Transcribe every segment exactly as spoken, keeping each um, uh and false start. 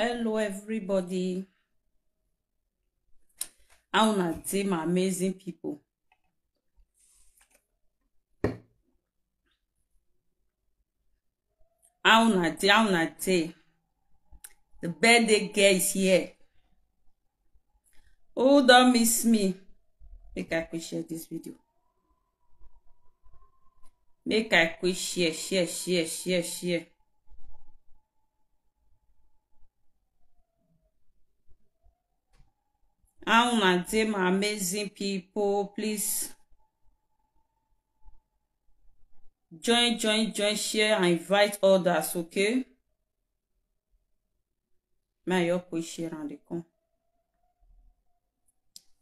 Hello, everybody. How una dey, my amazing people? How una dey? How una dey? The birthday girl is here. Who don miss me? Make I quick share this video. Make I quick share, share, share, share, share. How una dey, my amazing people? Please join, join, join, share and invite others, okay? May I help you share and dey come.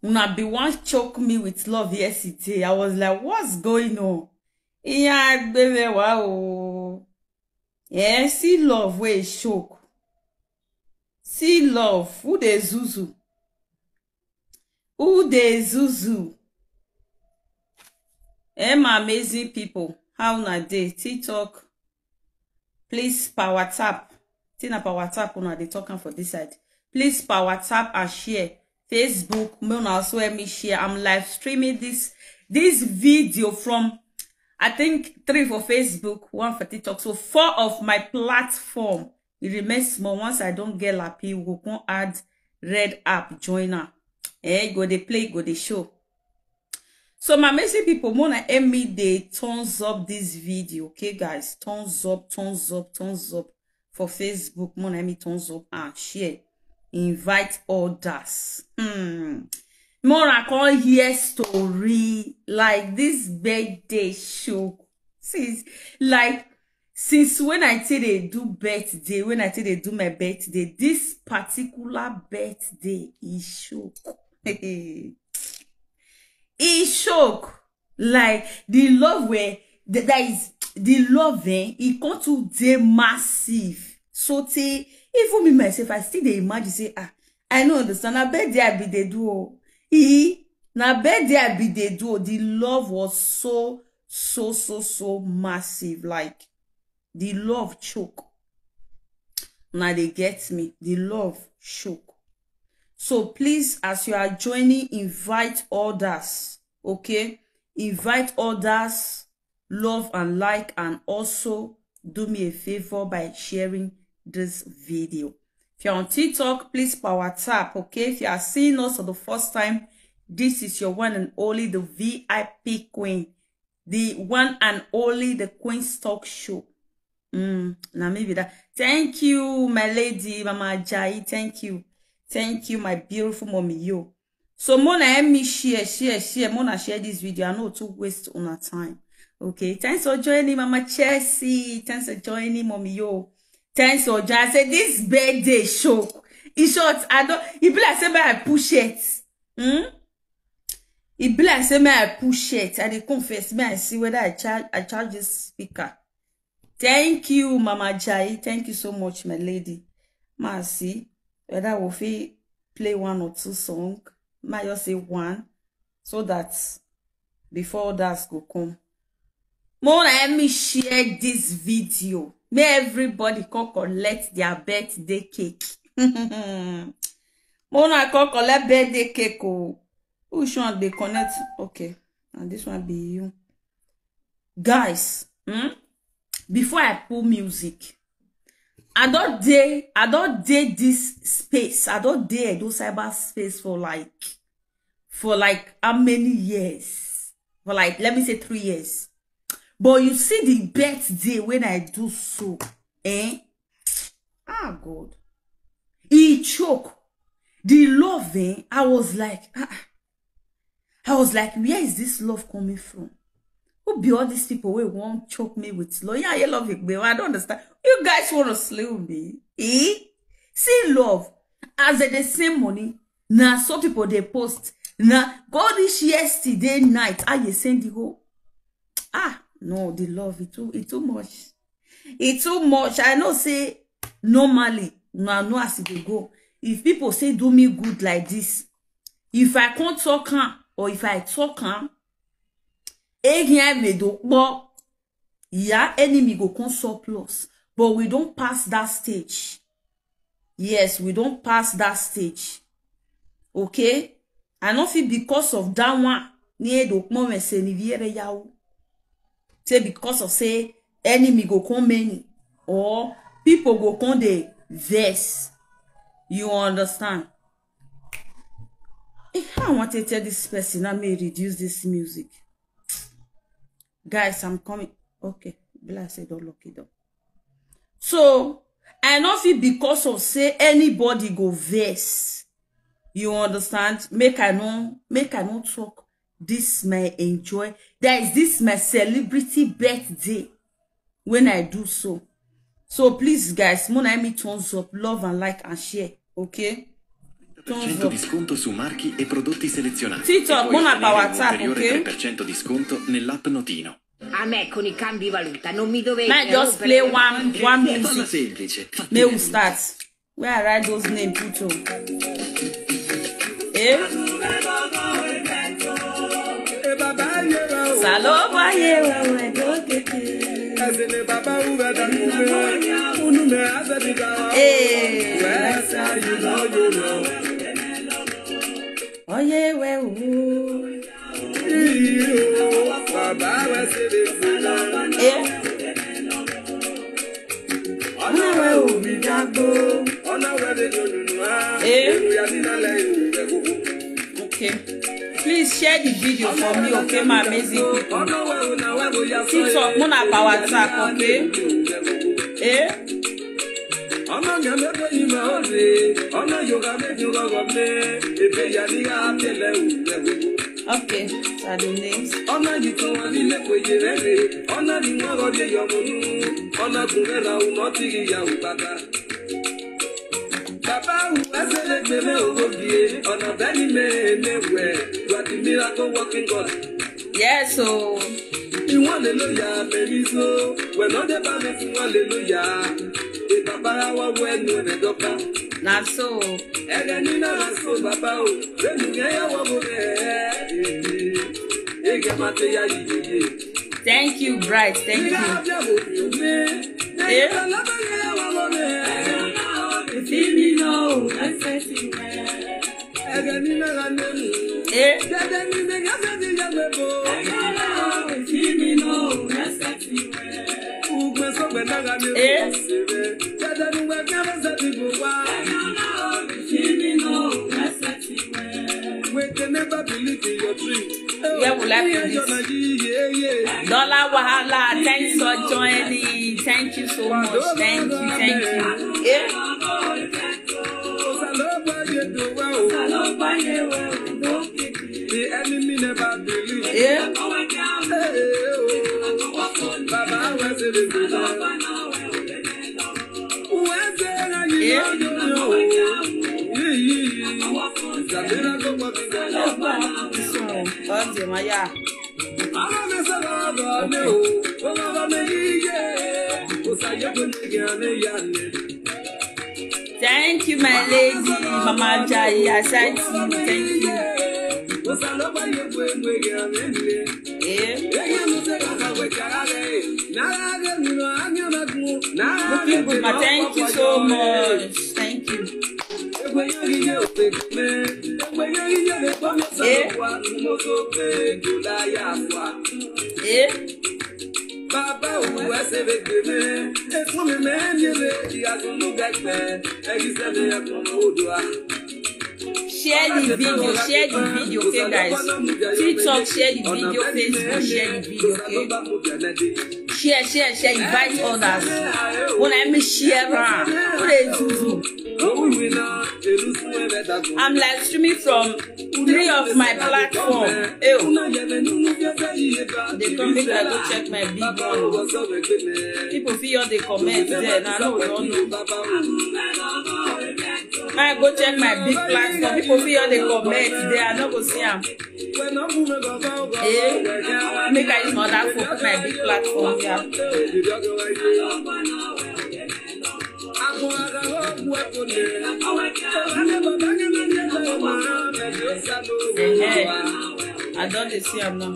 Una be wan choke me with love yesterday. I was like, "What's going on?" Iya gbere wa o. Eh, see love wey choke. See love. Who dey zuzu? Who dey zuzu? Eh, my amazing people, how una dey? TikTok, please power tap. Tina power tap, una dey talk am for this side. Please power tap and share. Facebook, make una also help me share. I'm live streaming this this video from, I think, three for Facebook, one for TikTok. So four of my platform. It remains small. Once I don get lappy, we go come add red app join am. Eh, e go dey play, e go dey show. So my amazing people, mona help me dey thumbs up this video, okay, guys? Thumbs up, thumbs up, thumbs up for Facebook. Mona help me thumbs up and share. Invite others. Hmm. Mona come hear story like this birthday show. Since, like, since when I take dey do birthday, when I take dey do my birthday, this particular birthday e shock. E shock. Like, the love wey, the, that is, the love, eh, e come too dey massive. So tey, even me myself, I still dey imagine say, ah, I no understand. Na birthday I be dey do o. E, na birthday I be dey do o. The love was so, so, so, so massive. Like, the love choke. Una dey get me? The love choke. So please, as you are joining, invite others, okay? Invite others, love and like, and also do me a favor by sharing this video. If you're on TikTok, please power tap, okay? If you are seeing us for the first time, this is your one and only, the V I P queen, the one and only, the Queen's Talk Show. Mm, na me be that. Thank you, my lady, Mama Ajayi. Thank you. Thank you, my beautiful mommy. Yo. So, mona help me share, share, share. Mona share this video. I no too waste una time. Okay. Thanks for joining, Mama Chelsea. Thanks for joining, Mommy. Yo. Thanks for joining. I say this birthday show. In short, I don't, e be like say make I push it. Hmm? E be like say make I push it. I dey confess. Make I see whether I charge, I charge this speaker. Thank you, Mama Jai. Thank you so much, my lady. Make I see whether we fit play one or two song. Make I just say one, so that before others go come. Mona help me share this video. Make everybody come collect their birthday cake. Mona come collect birthday cake o. Which one dey connect? Okay, and this one be you. Guys, hmm? Before I put music, I don dey, I don dey this space. I don dey Edo cyber space for, like, for, like, how many years? For, like, let me say three years. But you see the birthday when I do so, eh? Ah, God. E choke. The love, eh? I was like, ah, ah. I was like, where is this love coming from? Who be all these people wey wan choke me with love? Yeah, you love it, babe. I don't understand. You guys wanna slew me? Eh? See love. As dem dey send money, na so people dey post. Na go reach yesterday night, I dey send the whole. Ah, no, the love, e too, e too much. E too much. I know say normally, una know as e dey go. If people say do me good like this, if I come talk am, or if I talk am, egin I may do, but yeah, enemy go come surplus. But we don pass that stage. Yes, we don pass that stage. Okay? I no fit because of that one. Ni edo kpon me se ni viere yawo. Say because of say enemy go come many or people go come dey vex. You understand? Eh, how I want to tell this person, I may reduce this music. Guys, I'm coming. Okay, be like say don't lock it up. So I no fit because of say anybody go vex. You understand? Make I no make I no talk. This my enjoy. That is this my celebrity birthday when I do so. So please, guys, mona me thumbs up, love and like and share. Okay? Thumbs cento up. Di sconto su marchi e prodotti selezionati. TikTok, E poi mona ottenere power un tap, ulteriore ok? tre per cento di sconto nell'app Notino. A me con i cambi valuta, non mi dovevi May I just play one one Cosa music. Semplice. May we start. Where I write those names put on. Eh? Saloba ye wewe go keke. Eh. Oye wewe. Eh. Wewe umidagbo. Eh. Okay. Please share the video for me, okay, my amazing people. TikTok, mona power tap, okay? Eh? Okay, so the names. Baba, who has a little over here on a very man, where what the miracle working God. Yes, so You want the lawyer, baby, so we're not the family, hallelujah. The Baba, our way, no, the doctor. Now so. And then you know, so Baba, when you get over there, you get my tea. Thank you, Bright. Thank you. Eh? Eh? Wait, they never believe in your dream. Where will I put this? Yeah, yeah. Dollar Wahala, thanks for joining. Thank you so much. Thank you, thank you. Eh? The enemy never believe. Eh? Baba, where's the Where's the Eh? This one, Thursday, my yeah. Thank you, my lady, Mama Jai. I said to you, thank you. Eh? Looking good, ma. Thank you so much. Thank you. Eh? Eh? Baba, who has a little man? It's woman, man, you lady, I don't look at man. And he said, they are from Odua. Share the video, share the video, okay, guys? TikTok, share the video, Facebook, share the video, okay? Share, share, share, invite others. When I me share, ah, who dey do do? I'm live streaming from three of my platform. Ew. They come make I go check my big one. People fit all dey comment there. Na no we don know. Make I go check my big platform. People fit all dey comment there. I no go see am. Eh, make I use my other phone put my big platform here. Eh, I don dey see am now.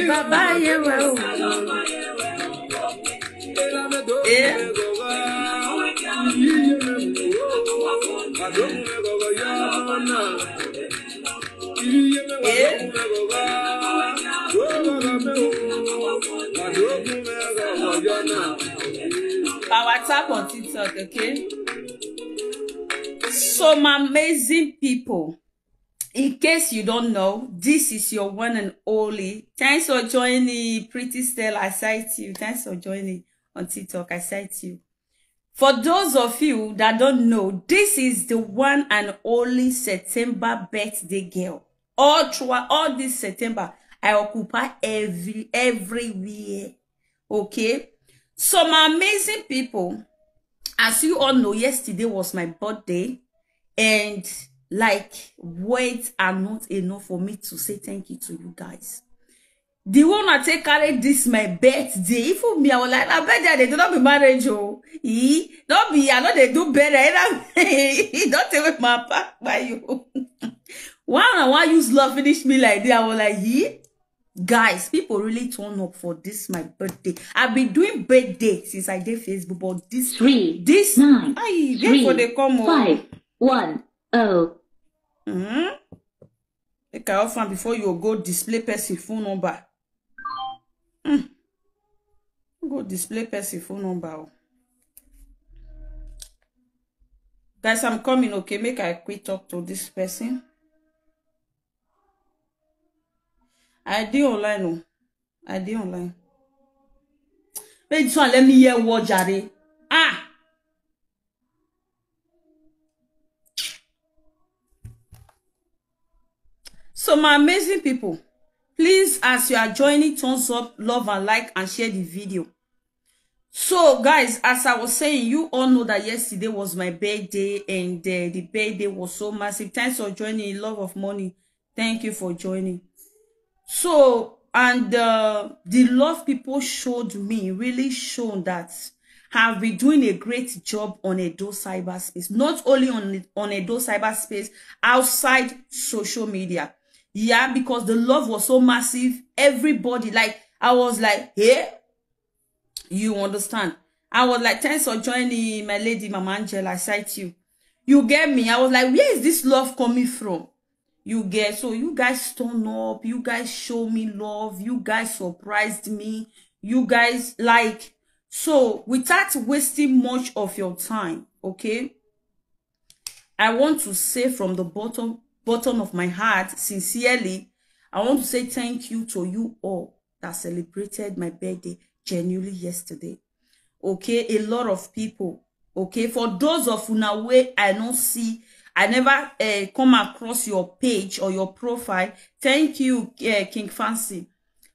Baba, yeah, well. Eh? Eh? Power tap on TikTok, okay? Some amazing people. In case you don't know, this is your one and only. Thanks for joining, Pretty Stella. I sight you. Thanks for joining on TikTok. I sight you. For those of you that don't know, this is the one and only September birthday girl. All throughout all this September, I occupy every everywhere. Okay, some amazing people. As you all know, yesterday was my birthday, and, like, words are not enough for me to say thank you to you guys. The one I take carry this my birthday. Even me, I was like, "I bet that they do not be marriage, oh, eh? Don't be, I know they do better." Don't tell me my pack by you. Why I want use love finish me like that?" I was like, "Yeah." Guys, people really turn up for this my birthday. I've been doing birthday since I did Facebook, but this Three, this nine, I wait for three, the come on. Five, one, oh. Mm-hmm. Make I offer before you go display person phone number. Mm. Go display person phone number, oh. Guys, I'm coming, okay? Make I quick talk to this person. I dey online, oh. I dey online. Make this one let me hear word, jare. Ah. So, my amazing people, please, as you are joining, thumbs up, love and like, and share the video. So, guys, as I was saying, you all know that yesterday was my birthday, and, uh, the birthday was so massive. Thanks for joining, love of money. Thank you for joining. So, and, uh, the love people showed me really shown that have been doing a great job on Edo cyberspace. Not only on, on Edo cyberspace, outside social media. Yeah, because the love was so massive. Everybody, like, I was like, "Hey, you understand?" I was like, "Thanks for joining, my lady, Mama Angela. I sight you." You get me? I was like, "Where is this love coming from?" You get, so you guys turn up, you guys show me love, you guys surprised me, you guys, like, so without wasting much of your time, okay? I want to say from the bottom, bottom of my heart, sincerely, I want to say thank you to you all that celebrated my birthday genuinely yesterday. Okay, a lot of people. Okay, for those of una wey I no see, I never, eh, come across your page or your profile. Thank you, eh, King Fancy.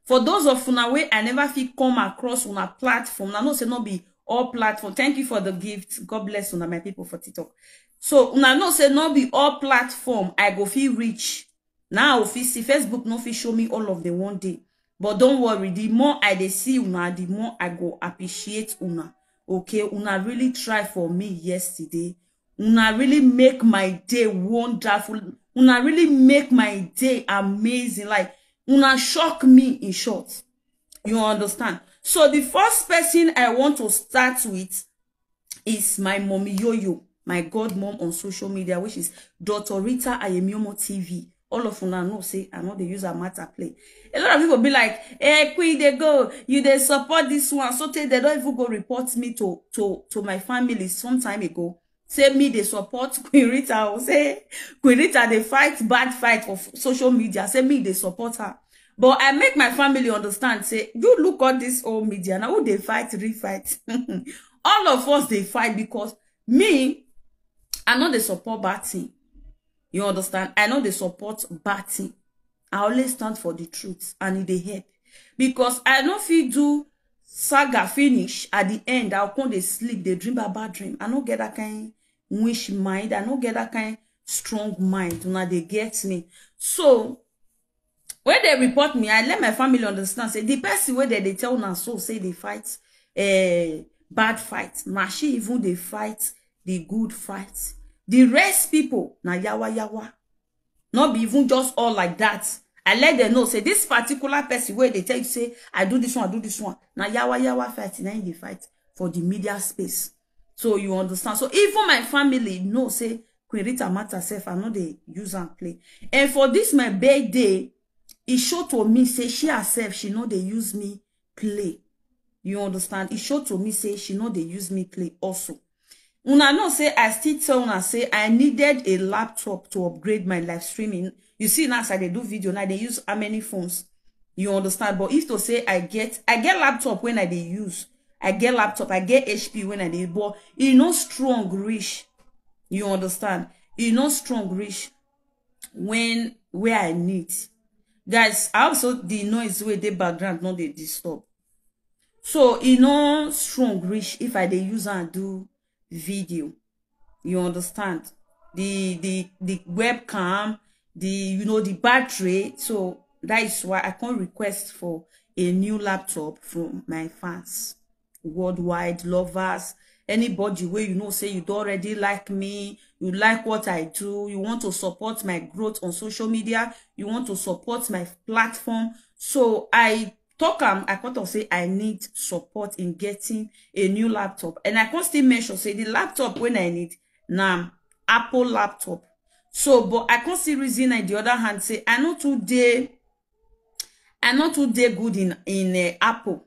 For those of una wey I never fit come across una platform, una know say no be all platform. Thank you for the gift. God bless una, my people for TikTok. So una know say no be all platform I go fit reach. Now I fit see, Facebook no fit show me all of them one day. But don't worry, the more I dey see una, the more I go appreciate una. Okay, una really try for me yesterday. Una really make my day wonderful. Una really make my day amazing. Like, una shock me, in short. You understand? So the first person I want to start with is my mommy Yoyo, my godmom on social media, which is Doctor Rita Ayemiomo T V. All of una know say I no dey use her matter play. A lot of people be like, "Hey, Queen, dey go, you dey support this one." So tey they don't even go report me to, to, to my family some time ago. Say me dey support Queen Rita, or say Queen Rita dey fight bad fight for f-, social media. Say me dey support her. But I make my family understand, say, you look all this old media, now who dey fight, real fight? All of us dey fight because me, I no dey support bad thing. You understand? I no dey support bad thing. I always stand for the truth and e dey help. Because I no fit do saga finish, at the end, I'll come dey sleep, dey dream bad, bad dream. I no get that kind wish mind. I no get that kind strong mind. Una dey get me. So, when they report me, I let my family understand, say, the person wey they dey tell una so, say they fight, eh, bad fight, na she even dey fight the good fight. The rest people, na yawa yawa. Not be even just all like that. I let them know, say, this particular person wey they tell you, say, "I do this one, I do this one," na yawa yawa fight, na him dey fight. for the media space. So you understand. So even my family know say Queen Rita matter sef, I no dey use am play. And for this my birthday, e show to me say she herself, she no dey use me play. You understand? E show to me say she no dey use me play also. Una know say I still tell una say I needed a laptop to upgrade my live streaming. You see, now as I dey do video, now I dey use how many phones? You understand? But if to say I get, I get laptop when I dey use. I get laptop, I get H P when I dey, but e no strong reach. You understand? E no strong reach when, where I need. Guys, I hope so the noise wey dey background no dey disturb. So e no strong reach if I dey use am do video. You understand? The, the, the webcam, the, you know, the battery. So that is why I can't request for a new laptop from my fans worldwide, lovers, anybody wey you know say you don already like me, you like what I do, you want to support my growth on social media, you want to support my platform. So I talk am, I come talk say I need support in getting a new laptop. And I come still mention say the laptop wey I need na Apple laptop. So, but I come still reason on the other hand say I no too dey, I no too dey good in, in, uh, Apple,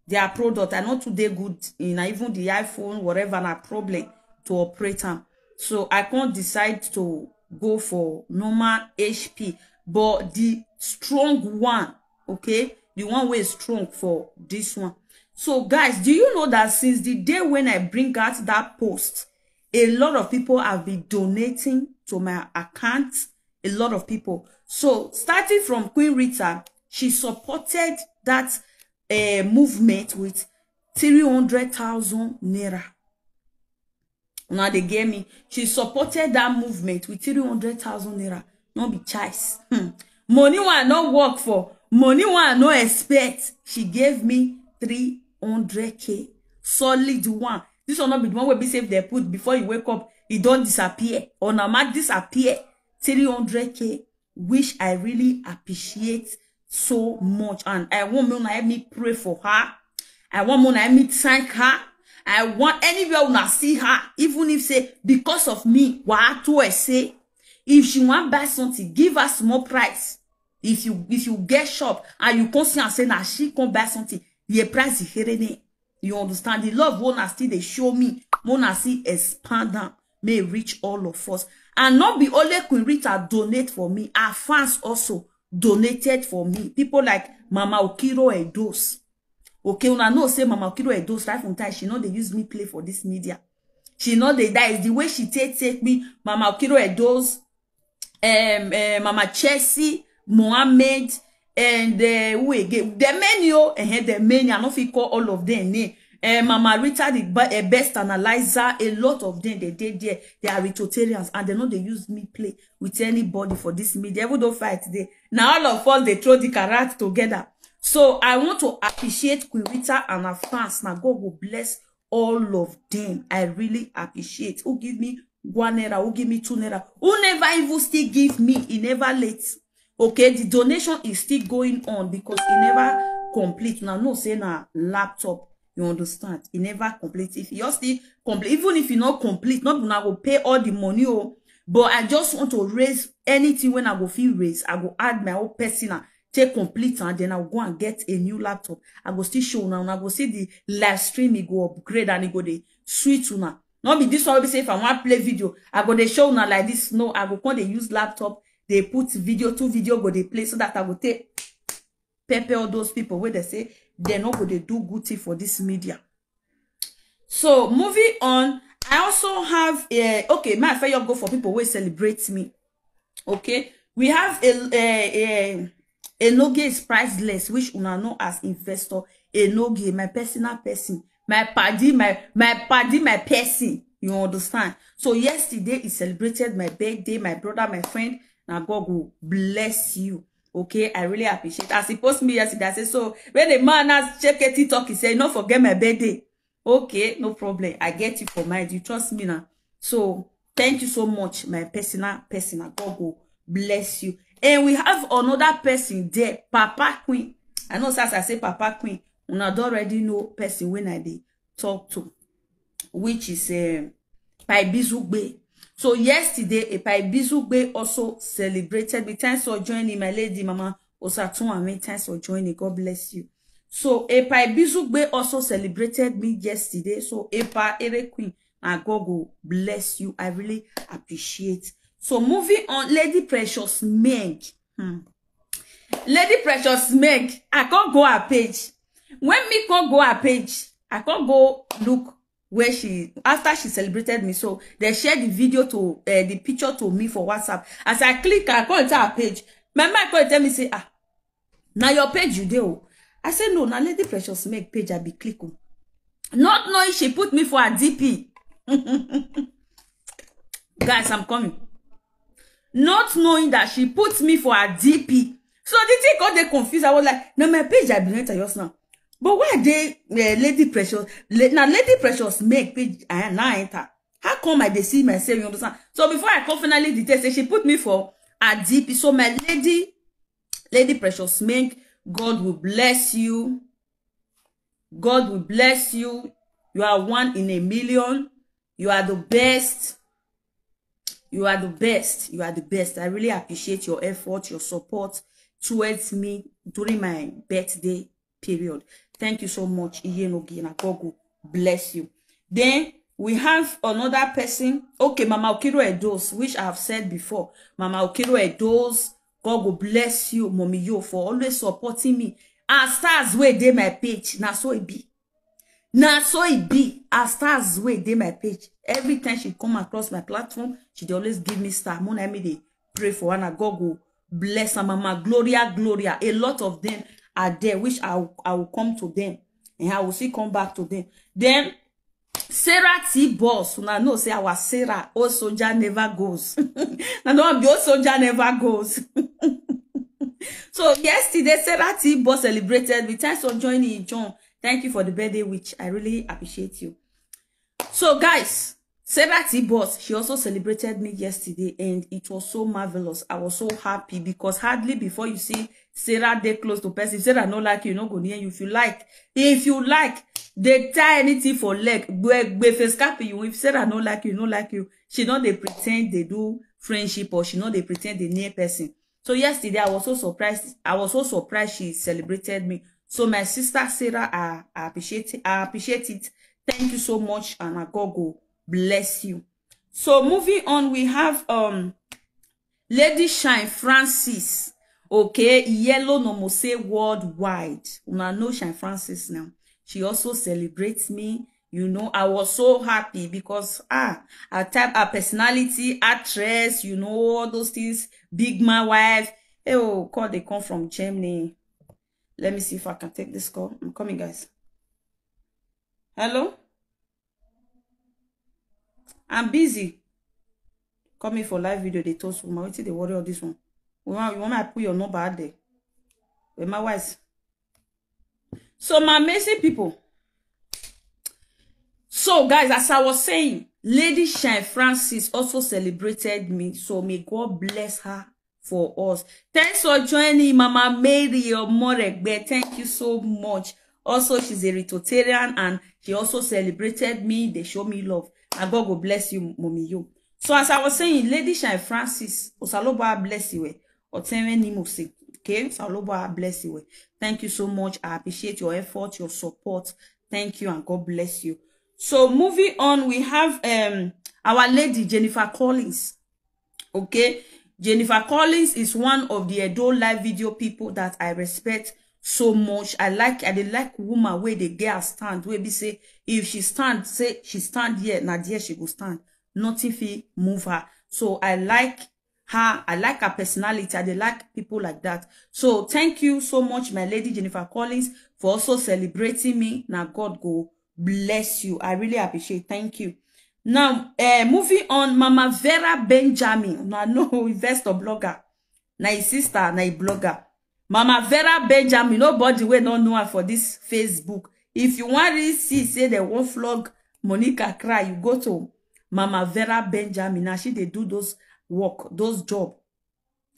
their product. I no too dey good in, uh, even the iPhone, whatever, na problem to operate am. So I come decide to go for normal H P, but the strong one, okay, the one wey strong for this one. So guys, do you know that since the day when I bring out that post, a lot of people have been donating to my account? A lot of people. So starting from Queen Rita, she supported that, uh, movement with three hundred thousand naira. Now they gave me. She supported that movement with three hundred thousand naira. No be choice. Hmm. Money wey I no work for, money wey I no expect. She gave me three hundred K. Solid one. This one no be the one wey be say if they put before you wake up, e don disappear. Or na ma disappear. Three hundred K, which I really appreciate so much. And I want una help me pray for her. I want una help me thank her. I want anywhere una see her, even if say because of me, wa to say, if she wan buy something, give her small price. If you, if you get shop and you come see and say na she come buy something, the price is here. You understand? The love wey una still dey show me, make una still expand am, may reach all of us. And not be only Queen Rita donate for me, her fans also donated for me. People like Mama Okiro Edos. Okay, una know say Mama Okiro Edos, right from time, she no dey use me play for this media. She no dey, that is the way she take, take me. Mama Okiro Edos, um, uh, Mama Chelsea, Mohammed, and, uh, who again? There many, oh, uh, there many. I no fit call all of them name. Uh, Mama Rita, the be- uh, best analyzer, a lot of them, they did there. They are Ritotarians and they no dey use me play with anybody for this media. Even though fight dey, now all of us, they throw the karat together. So I want to appreciate Queen Rita and her fans. Now God will bless all of them. I really appreciate. Who give me one naira, who give me two naira, who never even still give me, e never late. Okay, the donation is still going on because e never complete. Now, no say na laptop, you understand? E never complete. If you still complete, even if you not complete, not una go pay all the money, oh. But I just want to raise anything wey I go fit raise. I go add my own personal, take complete, and then I'll go and get a new laptop. I go still show una, una go see the live stream, e go upgrade and e go dey sweet una. No be this one wey be say if I wan play video, I go dey show una like this. No, I go come dey use laptop, dey put video, two video go dey play so that I go take pepper all those people wey they say they no go dey do good thing for this media. So moving on, I also have a, okay, my fair go for people wey celebrate me. Okay, we have a, a, a, Enoge is priceless, which una know as investor. Enoge, my personal person, my paddy, my, my paddy, my person. You understand? So yesterday he celebrated my birthday, my brother, my friend. Now God will bless you. Okay, I really appreciate. As he post me yesterday, I said, so when the man has check a TikTok, he said, no forget my birthday. Okay, no problem. I get you for mind. You trust me now. So thank you so much, my personal, personal. God will bless you. And we have another person there, Papa Queen. I know as I say Papa Queen, una don already know person wey I dey talk to, which is um, Epa Ibizugbe. So yesterday, Epa Ibizugbe also celebrated me. Thanks for joining, my lady, Mama Osatun Amin. Thanks for joining. God bless you. So Epa Ibizugbe also celebrated me yesterday. So Epa Ere Queen, and God go bless you. I really appreciate. So moving on, Lady Precious Meg. Hmm. Lady Precious Meg, I can't go her page. When me can't go her page, I can't go look where she, after she celebrated me. So they shared the video to uh, the picture to me for WhatsApp. As I click, I go into her page. My mind go tell me say, ah, now your page you do. I said no, now Lady Precious Meg page I be click on. Not knowing she put me for a D P. Guys, I'm coming. Not knowing that she put me for a D P. So the thing got they confused. I was like, now my page I be enter yours now. But why they uh, Lady Precious? La- now Lady Precious Meg page I now enter. How come I dey see myself? You understand? So before I come finally detect, say she put me for a D P. So my lady, Lady Precious Meg, God will bless you. God will bless you. You are one in a million. You are the best. You are the best. You are the best. I really appreciate your effort, your support towards me during my birthday period. Thank you so much, Iye Nogi, and God go bless you. Then we have another person. Okay, Mama Okiro Edos, which I have said before. Mama Okiro Edos, God go bless you, Mommy Yo, for always supporting me. And stars wey dey my page, na so e be. Na so e be. As stars wey dey my page, every time she come across my platform, she dey always give me star. Mo na me dey pray for her, and God go bless her, Mama Gloria, Gloria. A lot of them are there, which I will, I will come to them, and I will still come back to them. Then Sarah T Boss, una know say our Sarah, old soldier never goes. Na no be old soldier never goes. So yesterday, Sarah T Boss celebrated me. Thanks for joining, John. Thank you for the birthday wish. I really appreciate you. So guys, Sarah T Boss, she also celebrated me yesterday, and it was so marvelous. I was so happy because hardly before you see Sarah dey close to person. If Sarah no like you, no go near you. If you like, if you like, they tie anything for leg, gbe gbe face cap you. If Sarah no like you, no like you. She no dey pretend they do friendship, or she no dey pretend they near person. So yesterday I was so surprised. I was so surprised she celebrated me. So my sister Sarah, I, I appreciate it. I appreciate it. Thank you so much, and I God go bless you. So moving on, we have um Lady Shine Francis. Okay, Yellow no mo say worldwide. Una know Shine Francis now. She also celebrates me. You know, I was so happy because ah, her type, her personality, actress, you know, all those things, big man wife. Hey, oh, call they come from Germany. Let me see if I can take this call. I'm coming, guys. Hello? I'm busy. Coming for live video, they toast woman. Wetin dey worry all this one? You want, you want me to put your number out there? With my wife. So my amazing people. So guys, as I was saying, Lady Shine Francis also celebrated me. So may God bless her for us. Thanks for joining, Mama Mary Omoregbe. Thank you so much. Also, she's a Rotarian and she also celebrated me. They show me love. And God will bless you, Mommy. You. So as I was saying, Lady Shine Francis, Osaloba bless you. Eh. Otenwe Nimose. Okay, Osaloba bless you. Eh. Thank you so much. I appreciate your effort, your support. Thank you, and God bless you. So moving on, we have um our lady Jennifer Collins. Okay, Jennifer Collins is one of the Edo live video people that I respect so much. I like, I dey like woman wey dey get her stand, wey be say if she stand, say she stand here, na there she go stand. Nothing fit move her. So I like her. I like her personality. I dey like people like that. So thank you so much, my lady Jennifer Collins, for also celebrating me. Na God go bless you. I really appreciate. Thank you. Now, uh, moving on, Mama Vera Benjamin. Now, no investor blogger. Na his sister, na a blogger. Mama Vera Benjamin, nobody will not know her for this Facebook. If you want to see, say they won't flog Monica Cry, you go to Mama Vera Benjamin. Now she they do those work, those job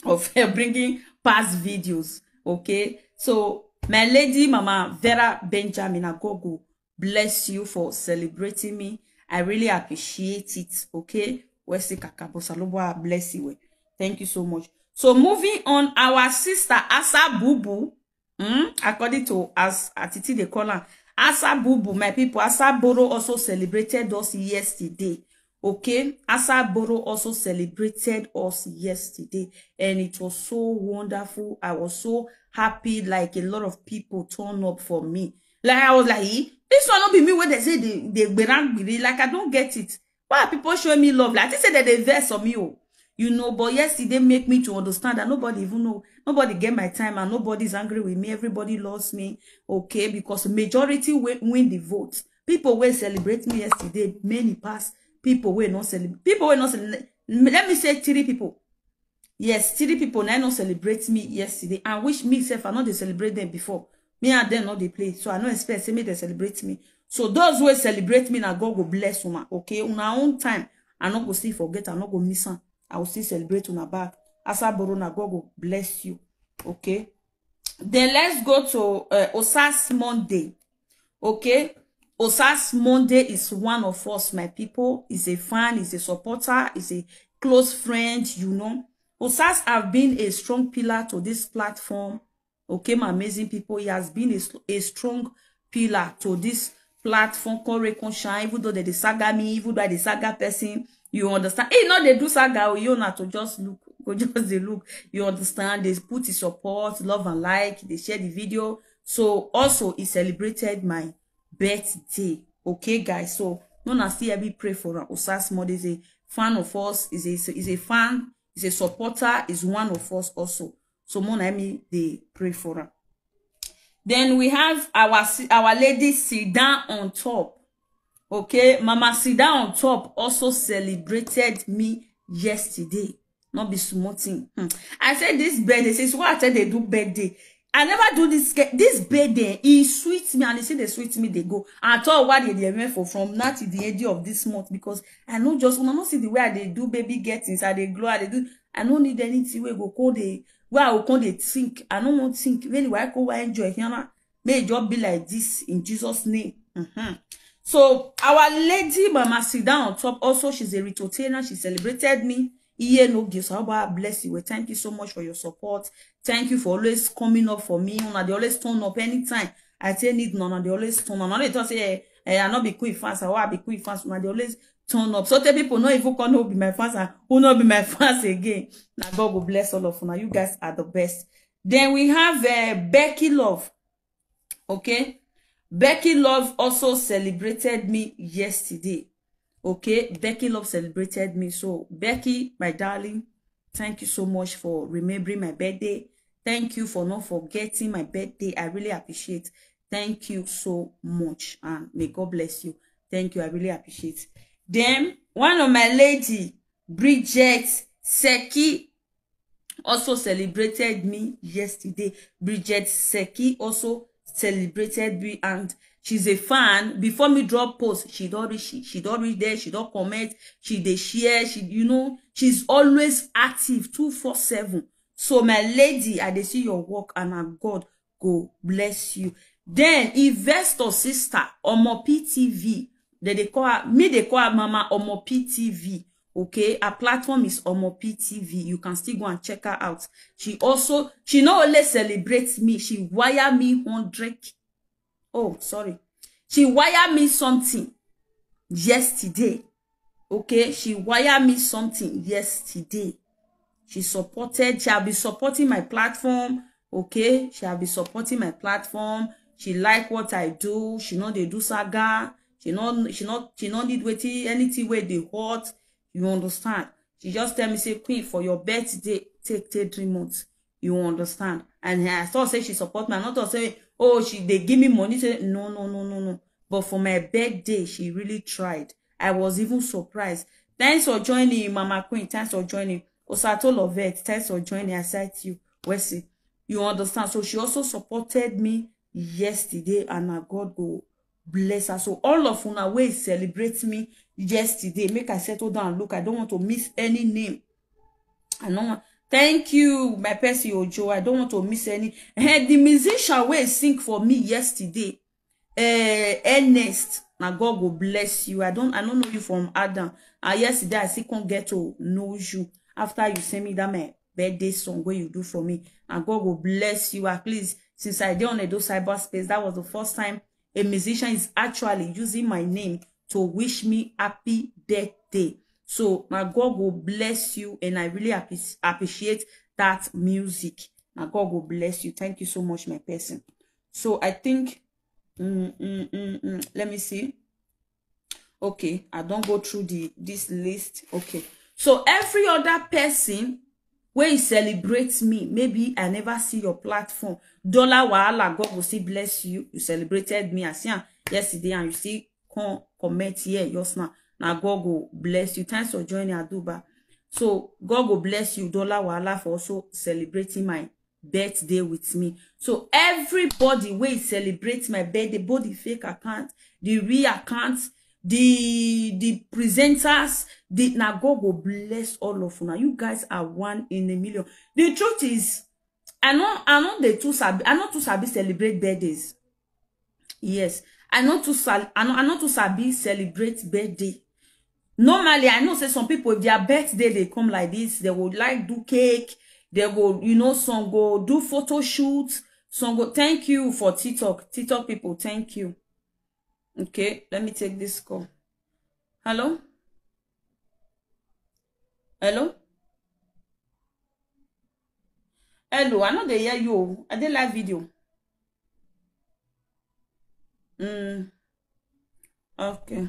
of bringing past videos. Okay, so my lady Mama Vera Benjamin, I go go bless you for celebrating me. I really appreciate it. Okay, Wesley Kakabosa, Olorun bless you. Thank you so much. So moving on, our sister Asa Bubu, hmm, according to as Atiti they call her, Asa Bubu, my people, Asa Boro also celebrated us yesterday. Okay, Asa Boro also celebrated us yesterday, and it was so wonderful. I was so happy, like a lot of people turned up for me. Like I was like, "Eh, this one not be me where they say they they berang biri." Like I don't get it. Why are people showing me love? Like I say that they vex on me, oh. You know, but yesterday make me to understand that nobody even know, nobody get my time, and nobody's angry with me. Everybody loves me, okay, because majority win the vote. People will celebrate me yesterday, many pass people will not celebrate. People will not celebrate. Let me say three people. Yes, three people now not celebrate me yesterday, and which me self I know they celebrate them before. Me and them not they play, so I no expect say me they celebrate me. So those who celebrate me, now God go bless una. Okay, una own time. I not go still forget. I not go miss am. I will still celebrate una back. Asa Boro, now God go bless you. Okay. Then let's go to uh, Osas Monday. Okay. Osas Monday is one of us, my people. Is a fan, is a supporter, is a close friend, you know. Osas have been a strong pillar to this platform. Okay, my amazing people, he has been a, a strong pillar to this platform called Recon Shine, even though they dey saga me, even though I dey saga person, you understand? He not they do saga, oh, you not to just look, go just they look, you understand? They put his support, love and like, they share the video. So also he celebrated my birthday. Okay, guys, so no na see every pray for am. Osas Monday is a fan of us, is a is a fan, is a supporter, is one of us also. So more na me they pray for am. Then we have our si- our lady sit down on top. Okay, Mama sit down on top also celebrated me yesterday. Not be small thing. Hmm. I said this birthday, since what I said they do birthday. I never do this ge- this birthday. It sweets me and they say they sweet me, they go. I told what they went for from now to the end of this month because I know just when I not see the way I they do baby gettings, I they glow, I they do. I don't need anything where go call the where I will call they think. I don't want think. Really, why go why enjoy here? May it just be like this in Jesus' name. Mhm. So our lady Mama sit down on top. Also, she's a retotainer. She celebrated me. Iye no gifts. How about bless you? Well, thank you so much for your support. Thank you for always coming up for me. Una they always turn up anytime I say need none. They always turn up. Now they talk say, eh, eh, I not be queen fans. I want be queen fans. Una they always turn up. So tell people no even come no be my fans and who not be my fans again. Now God will bless all of una. You guys are the best. Then we have uh, Becky Love. Okay, Becky Love also celebrated me yesterday. Okay, Becky Love celebrated me. So Becky, my darling, thank you so much for remembering my birthday. Thank you for not forgetting my birthday. I really appreciate. Thank you so much, and may God bless you. Thank you. I really appreciate. Then one of my lady, Bridget Seki, also celebrated me yesterday. Bridget Seki also celebrated me, and she's a fan. Before me drop post, she don't reach, she don't reach there, she don't comment, she they share, she you know, she's always active two four seven. So my lady, I they see your work, and our God go bless you. Then investor sister Omo P T V, they they call her me they call her Mama Omo P T V. Okay, her platform is Omo P T V. You can still go and check her out. She also she not only celebrates me, she wire me hundred. Oh, sorry. She wire me something yesterday. Okay, she wire me something yesterday. She supported, she have been supporting my platform. Okay, she have been supporting my platform. She like what I do. She know they do saga. She know she not she not need waiting anything where they hot. You understand? She just tell me say, "Queen, for your birthday, take take three months." You understand? And I thought say she support me. I not thought say, "Oh, she they give me money." Say no, no, no, no, no. But for my birthday, she really tried. I was even surprised. Thanks for joining, Mama Queen. Thanks for joining. Osato Lovett, thanks for joining. I said to you, Wesley. You understand? So she also supported me yesterday, and I God go bless her. So all of una wey celebrate me yesterday, make I settle down. Look, I don't want to miss any name. I don't want. Thank you, my person Ojo. I don't want to miss any. Eh, the musician wey sing for me yesterday, Eh, Ernest, na God go bless you. I don't, I don't know you from Adam. And yesterday I still can't get to know you after you send me that my birthday song where you do for me. And God go bless you. At least since I did on Edo cyberspace, that was the first time a musician is actually using my name to wish me happy birthday. So my God go bless you, and I really appreci- appreciate that music. My God go bless you. Thank you so much, my person. So I think, mm, mm, mm, mm, let me see. Okay, I don't go through the this list. Okay, so every other person wey celebrate me, maybe I never see your platform. Dollar Wahala, God will still bless you. You celebrated me. I see am yesterday, and you still come comment here just now. Now God go bless you. Thanks for joining, Aduba. So God go bless you, Dollar Wahala, for also celebrating my birthday with me. So everybody wey celebrate my birthday, both the fake account, the real account, the the presenters, the na God go bless all of una. You guys are one in a million. The truth is, I no I no dey too sabi I no too sabi celebrate birthdays. Yes, I no too sal I no I no too sabi celebrate birthday. Normally, I know say some people, if their birthday they come like this, they would like do cake, they go, you know, some go do photo shoot, some go. Thank you for TikTok, TikTok people. Thank you. Okay, let me take this call. Hello? Hello? Hello, I know they hear you. I dey live video. Mm. Okay.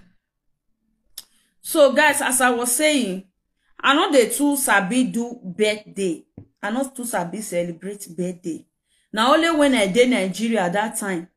So, guys, as I was saying, I no dey too sabi do birthday. I no too sabi celebrate birthday. Na only when I dey Nigeria that time,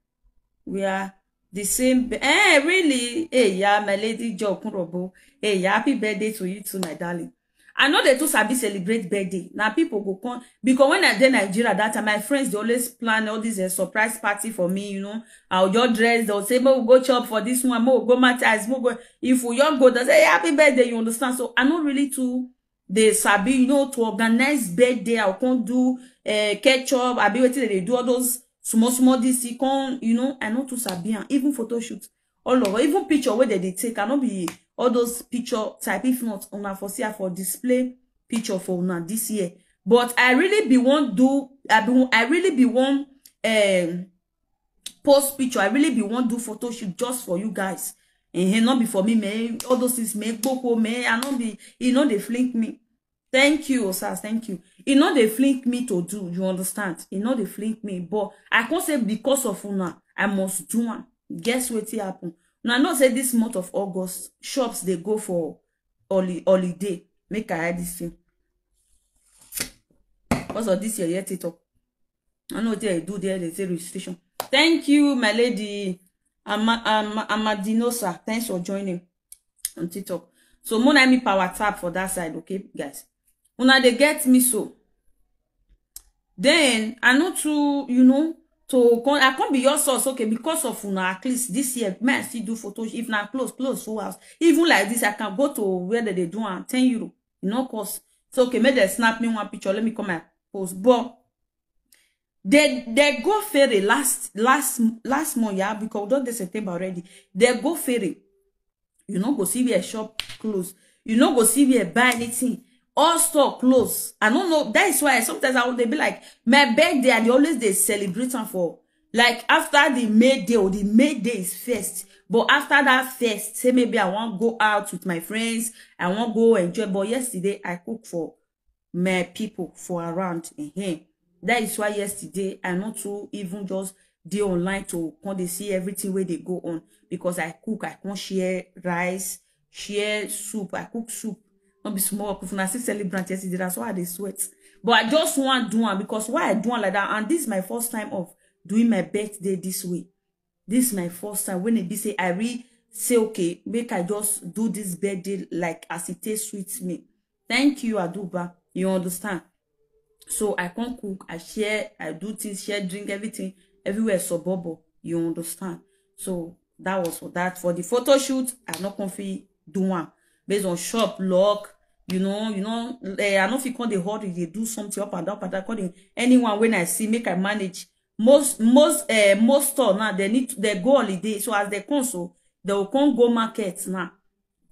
we are the same. Be- eh, really? Hey, yeah, my lady Joe Kunrobo. Hey, yeah, happy birthday to you too, my darling. I no dey too sabi celebrate birthday. Na people go come, because when I dey Nigeria that time, my friends dey always plan all this uh, surprise party for me. You know, I'll just dress. They'll say, "Mo go chop for this one. Mo go matters. Mo go." If we all go, they say, "Happy birthday." You understand? So I no really too dey sabi, you know, to organize birthday. I come do uh, ketchup. I be waiting. They do all those small small this. You come, you know, I no too sabi am. Even photo shoot, all of even picture wey dem dey take, I no be all those picture type. If not, una for see, I for display picture for una this year. But I really be wan do, I be I really be wan um post picture. I really be wan do photo shoot just for you guys. And not be for me, man. All those things, man. Gboko, man. I no be, e no dey flink me. Thank you, Osas. Thank you. E no dey flink me to do. You understand? E no dey flink me. But I can't say because of una, I must do am. Guess wetin happen? Una know say this month of August, shops dey go for holi- holiday. Make I add this thing. Because of this year, yet it up. I know they do there, they say registration. Thank you, my lady Ama- Ama- Amadinosa. Thanks for joining on TikTok. So, Mona, me power tap for that side, okay, guys? Una dey get me so. Then I no too, you know, to come, I can't be your source, okay, because of una. At least this year, may I still do photo. If na close, close full house. Even like this, I can go to where they dey do am, ten euro. E no cost. So, okay, make dem snap me one picture. Let me come and post. But they they go ferry last last last month, yeah, because we don dey September already. They go ferry. You no go see where shop close. You no go see where buy anything. All store close. I don't know. That is why sometimes I would dey be like, my birthday, I dey always dey celebrate am for, like, after the May day, or the May day is first. But after that first, say maybe I wan go out with my friends, I wan go enjoy. But yesterday, I cook for my people for around. Ehen. That is why yesterday I no too even just dey online to come dey see everything wey dey go on, because I cook, I come share rice, share soup, I cook soup. No be small work. If una see celebrant yesterday, that's why I dey sweat. But I just wan do am, because why I do am like that, and this is my first time of doing my birthday this way. This is my first time when e be say I really say, okay, make I just do this birthday like as it take sweet me. Thank you, Aduba. You understand? So I come cook, I share, I do things, share drink, everything, everywhere suburb. You understand? So that was for that. For the photo shoot, I no come fit do one based on shop luck. You know, you know, eh, I no fit come dey hurry dey do something up and down, up and down. Come dey, anyone when I see, make I manage. Most most uh, most store now, they need to, they go holiday. So as they come, so they will come go market now,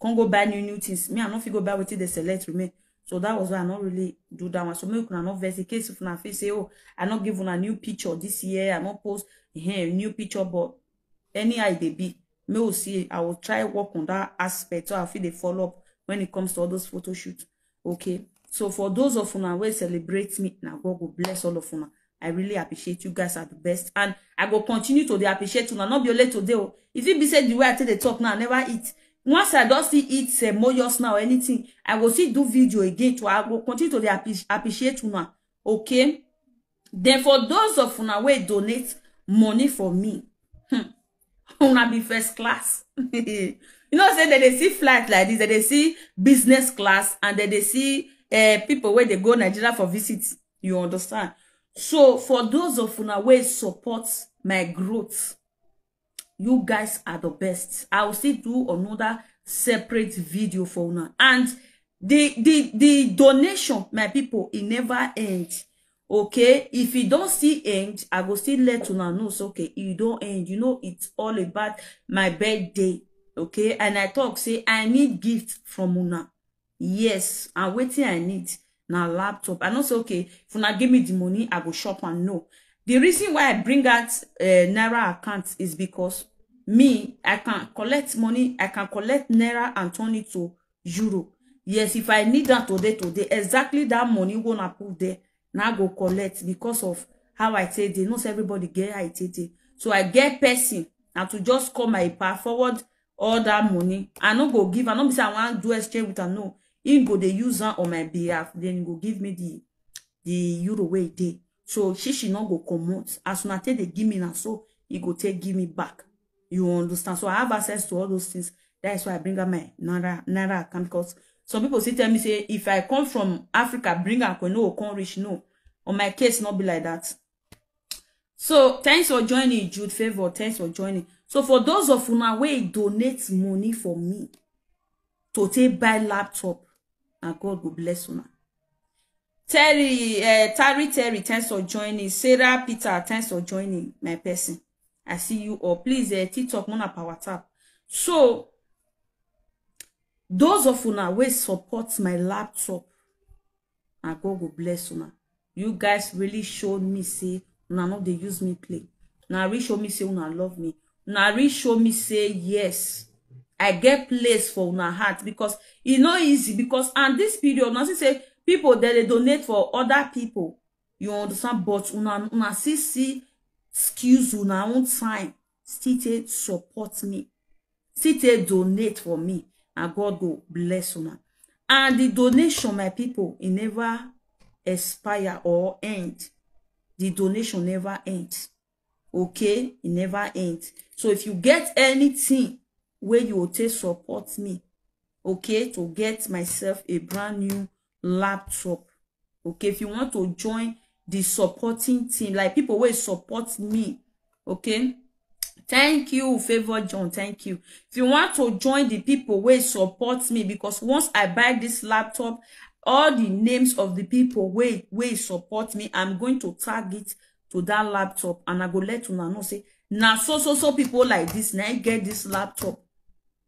come go buy new new things. Me, I no fit go buy wetin dey select remain. So that was why I no really do that one. So make una no vex in case if una feel say, oh, I no give una new picture this year, I no post here new picture, but anyhow e dey be, make we see. I will try work on that aspect so I fit dey follow up when it comes to all those photo shoot. Okay. So for those of una wey celebrate me, na God go bless all of una. I really appreciate you guys, are the best, and I go continue to dey appreciate una. No be only today o. If it be say the way I take dey talk now, I never eat. Once I don still eat, say moyos now or anything, I go still do video again. To I go continue to dey appre- appreciate una. Okay. Then for those of una wey donate money for me, hmm, una be first class. You know say dem dey see flight like this, dem dey see business class, and dem dey see uh, people wey dey go Nigeria for visit. You understand? So for those of una wey support my growth, you guys are the best. I will still do another separate video for una. And the the the donation, my people, e never end. Okay, if e don still end, I go still let una know. So okay, e don end. You know, it's all about my birthday. Okay, and I talk say I need gift from una. Yes, and wetin I need na laptop. I no say, okay, if una give me the money, I go shop am. No. The reason why I bring out uh, Naira account is because me, I can collect money, I can collect Naira and turn it to Euro. Yes, if I need that today, today, exactly that money wey una put there, na I go collect because of how I take dey. No say everybody get how I take dey. So I get person, na to just call my pa forward all that money. I no go give am, no be say I wan do exchange with am, no. Him go dey use am on my behalf, then he go give me the the euro wey e dey. So she she no go comot. As una take dey give me na so he go take give me back. You understand? So I have access to all those things. That is why I bring out my Naira, Naira account, because some people still tell me say if I come from Africa, bring am, e no go come reach. No. On my case, not be like that. So thanks for joining, Jude Favor. Thanks for joining. So for those of una wey donate money for me to take buy laptop, and God go bless una. Terry, uh, Terry, Terry, thanks for joining. Sarah Peter, thanks for joining, my person. I see you all. Please, uh, TikTok, una power tap. So those of una wey support my laptop, and God go bless una. You guys really showed me say una no dey use me play. Una really show me say una love me. Una really show me say yes, I get place for una heart, because e no easy. Because and this period, una see say people dem dey donate for other people. You understand? But una una still see excuse una own time, still take support me, still take donate for me, and God go bless una. And the donation, my people, e never expire or end. The donation never end. Okay, e never end. So if you get anything wey you go take support me, okay, to get myself a brand new laptop. Okay, if you want to join the supporting team, like people wey support me, okay. Thank you, Favor John. Thank you. If you want to join the people wey support me, because once I buy this laptop, all the names of the people wey wey support me, I'm going to tag it to that laptop, and I go let una know say na so so so people like this na im get this laptop.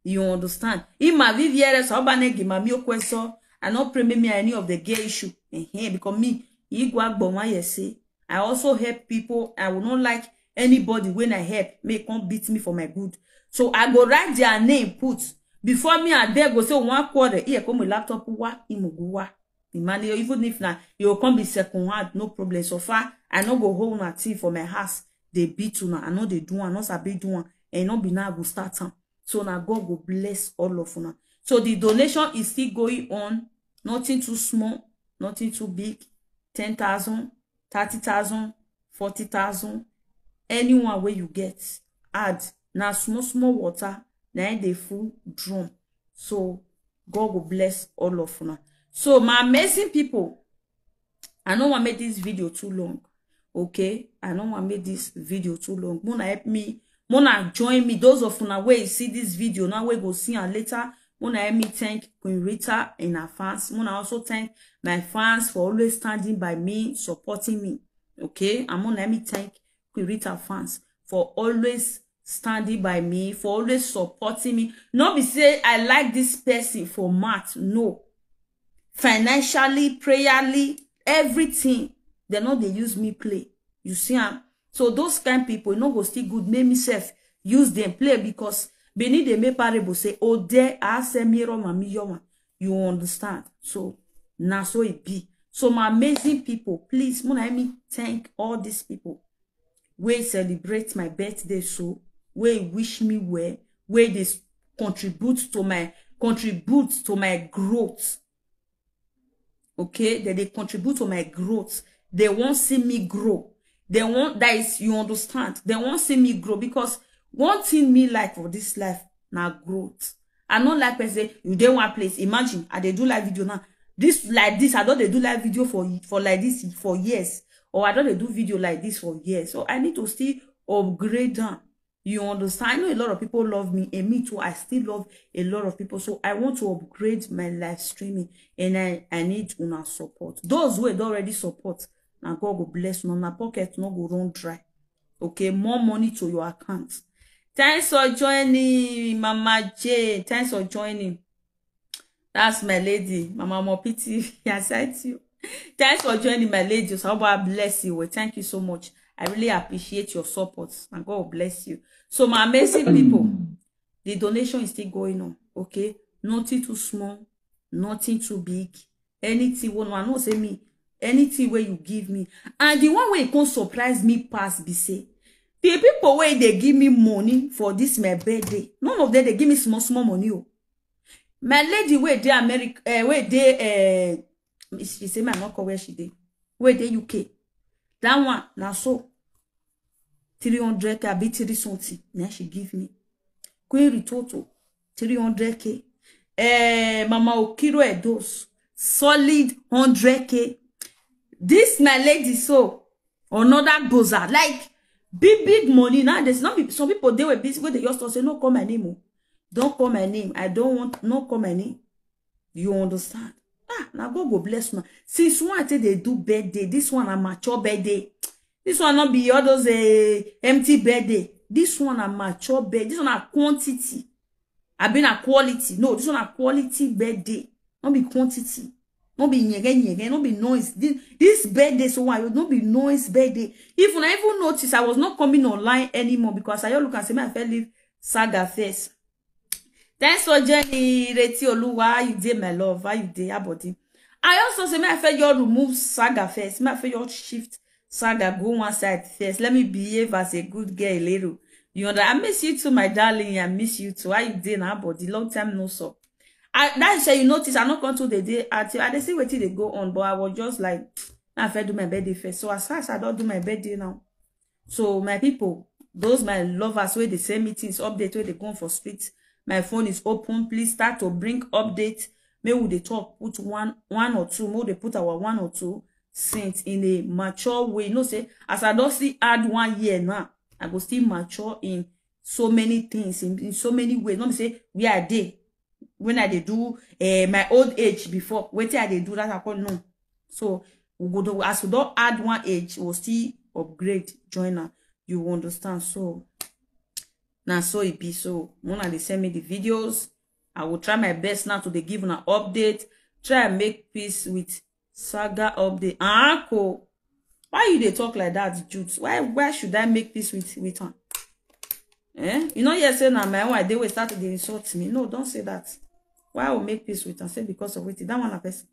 You understand? Ima viviere so ba ne gi mami okweso. I no pray me me any of the gay issue. Eh, because me, igwa gboma yese. I also help people. I will not like anybody when I help may come beat me for my good. So I go write their name, put before me and they go say one quarter. Here come a laptop wa imuguwa. The money, even if na you come be second hand, no problem. So far, I no go hold una thing for my house. They beat una, I know they do, I know sabi do one, and no be now I go start am. So now God go bless all of una. So the donation is still going on. Nothing too small, nothing too big. Ten thousand, thirty thousand, forty thousand. Anyone where you get, add. Now small small water, now they full drum. So God will bless all of una. So my amazing people, I no wan make this video too long. Okay, I no wan make this video too long. Mona help me, mona join me. Those of una wey see this video now, wey go see am later, mona help me thank Queen Rita in advance. Mona also thank my fans for always standing by me, supporting me. Okay, and mona help me thank Rita fans for always standing by me, for always supporting me. No be say I like this person for math, no. Financially, prayerly, everything, they no dey use me play. You see am? So those kind people, e no go still good make me sef use them play, because Benin dey make parable say, "Ode ase miro ma mi yoma." You understand? So na so e be. So my amazing people, please, muna help me thank all these people wey celebrate my birthday, so wey wish me well, wey dey s- contribute to my contribute to my growth. Okay, that they contribute to my growth. They won't see me grow. They won't, that is, you understand? They won't see me grow, because one thing me like for this life na growth. I no like person say you dey one place. Imagine, I dey do live video now. This, like this, I don dey do live video for for like this for years, or I don dey do video like this for years. So I need to still upgrade am. You understand? I know a lot of people love me, and me too. I still love a lot of people. So I want to upgrade my live streaming, and I I need una support. Those wey don already support, na God go bless una. Una pocket no go run dry. Okay, more money to your account. Thanks for joining, Mama J. Thanks for joining. That's my lady, Mama Mopiti. I said you. Thanks for joining, my lady. So God bless you. Well, thank you so much. I really appreciate your support, and God bless you. So my amazing people, the donation is still going on. Okay, nothing too small, nothing too big. Anything wey I know say me, anything wey you give me, and the one wey come surprise me pass be say the people wey dey give me money for this my birthday, none of them dey give me small small money. Oh, my lady wey dey America, uh, wey dey uh, she say me I no call where she dey, wey dey U K. That one na so three hundred k, abi three something na she give me. Queen Ritoto, three hundred k. Eh, Mama Okiro Edos, solid hundred k. This my lady so, another gboza, like big big money. Now there's not some people dey with this wey dey just talk say, "No call my name, oh, don't call my name. I don't want, no call my name." You understand? Ah, na God go bless una. Since one I take dey do birthday, this one na mature birthday. This one no be all those uh, empty birthday. This one na mature birthday. This one na quantity. I been a quality. No, this one na quality birthday. No be quantity. No be nyege nyege. No be noise. This, this birthday so why no be noise birthday. If una even notice, I was not coming online anymore because I just look and say, "Man, I fell leave saga first." Thanks for joining, Reti Oluwa. How you dey, my love? How you dey? How body? I also say, may I feel your remove saga first. May I feel your shift saga go one side first. Let me behave as a good girl, little. You know, I miss you too, my darling. I miss you too. How you dey now, body? Long time no so. I that say you notice I not come to the day at I dey see wetin dey go on, but I was just like, "I feel do my birthday first." So as far as I don't do my birthday now, so my people, those my lovers wey dey send me things, update wey dey go on for street, my phone is open. Please start to bring update. May we dey talk, put one one or two, may we dey put our one or two cents in a mature way. You know, say as I don't see add one year now, I go still mature in so many things, in, in so many ways. Not say we are there when I dey do uh, my old age before. Wetin I dey do that I call no. So we go do as we don't add one age, we'll still upgrade joiner. You understand? So now so it be so. When they send me the videos, I will try my best now to dey give an update. Try and make peace with saga update. Ah, cool. Why you dey talk like that, Jude? Why why should I make peace with with her? Eh? You know, yes, say now my own I dey wey start to dey insult me. No, don't say that. Why I will make peace with her? Say because of wetin? That one a person.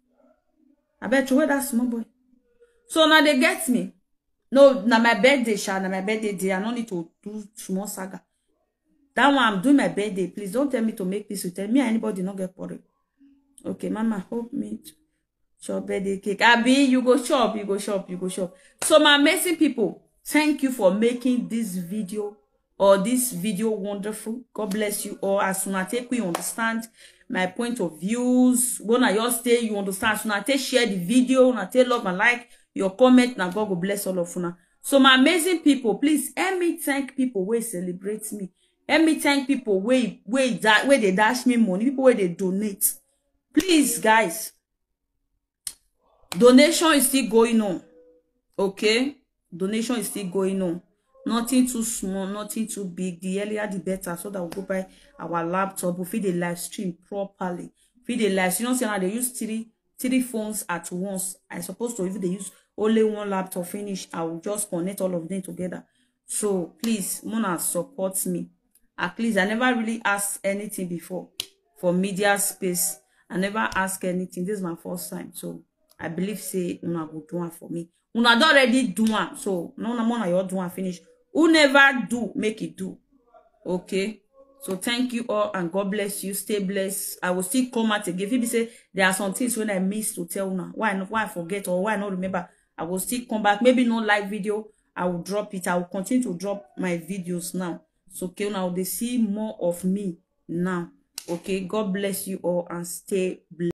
I bet you where that small boy. So now they get me. No, now my birthday, sha, now my birthday day. I don't need to do small saga. That one I'm doing my birthday. Please don't tell me to make peace with her. Me and anybody not get quarrel. Okay, Mama, hope me to chop birthday cake. Abi, you go chop, you go chop, you go chop. So my amazing people, thank you for making this video or this video wonderful. God bless you all. As soon as take we understand my point of views, when I just say you understand, as soon as take share the video, una take love and like, your comment, now God go bless all of una. So my amazing people, please help me thank people wey celebrate me. Help me thank people wey wey da wey dey dash me money, people wey dey donate. Please, guys, donation is still going on. Okay, donation is still going on. Nothing too small, nothing too big. The earlier the better, so that we go buy our laptop. We fit dey live stream properly. Fit dey live. You know, say now they use three three phones at once. I supposed to, if they use only one laptop finish, I will just connect all of them together. So please, Mona, support me. At least I never really asked anything before for media space. I never asked anything. This is my first time. So I believe say una go do one for me. Una don already do one. So no, no, Mona, you do one finish. Who never do, make it do. Okay. So thank you all and God bless you. Stay blessed. I will still come out again. If you say there are some things when I miss to tell now, why not, why I forget or why I not remember, I will still come back. Maybe no live video. I will drop it. I will continue to drop my videos now. So okay, now they see more of me now. Okay. God bless you all and stay blessed.